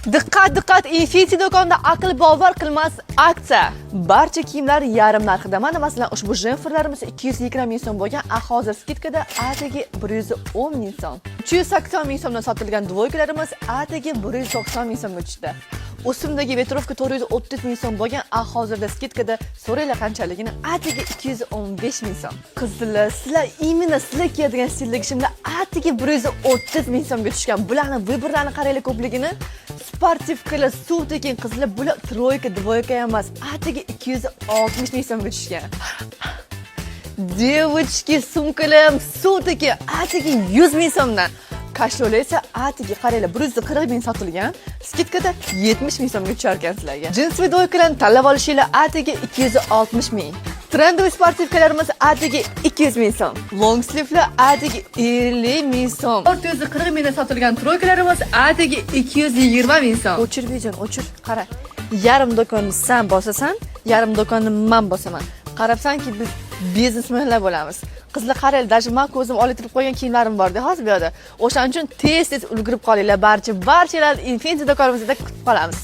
Diqqat, diqqat! Infinity do'konida aql bovar qilmas aksiya. Barcha kiyimlar yarim narxida. Mana, masalan, ushbu jemperlarimiz 220 ming so'm bo'lgan, a hozir скидка da atigi 110 ming so'm. 380 ming so'mdan sotilgan двойка larimiz atigi 190 ming so'mga tushdi. Ustimdagi ветровка 430 ming so'm bo'lgan, a hozirda скидка da, so'ranglar qanchaligini, atigi 215 ming so'm. Qizlar, sizlar, именно sizlar kiyadigan stildagi shimlar atigi 130 ming so'mga tushgan. Bularni выбор larni qaranglar ko'pligini. Спортивка lar suv tekin, qizlar, bular тройка, двойка emas, atigi 260 ming so'mga tushgan. Девочки, sumkalar ham suv tekin, atigi 100 ming so'mdan. Кашпо lar esa atigi, qaranglar, 140 ming sotilgan, скидка da 70 ming so'mga tushar ekan sizlarga. Джинсовый двойка larni tanlab olishinglar atigi 260 ming. Трендовый спортивка larimiz atigi 200 ming so'm. Long sleevelar atigi 50 ming so'm. 440 mingdan sotilgan тройка larimiz atigi 220 ming so'm. O'chir videoni, o'chir, qara. Yarim do'konni san bosasan, yarim do'konni man bosaman. Qarabsanki, biz biznesmenlar bo'lamiz. Qizlar, qaranglar, даже man ko'zim olib qo'ygan kiyimlarim bor-da hozir bu yerda. O'shaning uchun tez-tez ulgurib qolinglar. Barcha, barchalar Infinity do'konimizda kutib qolamiz.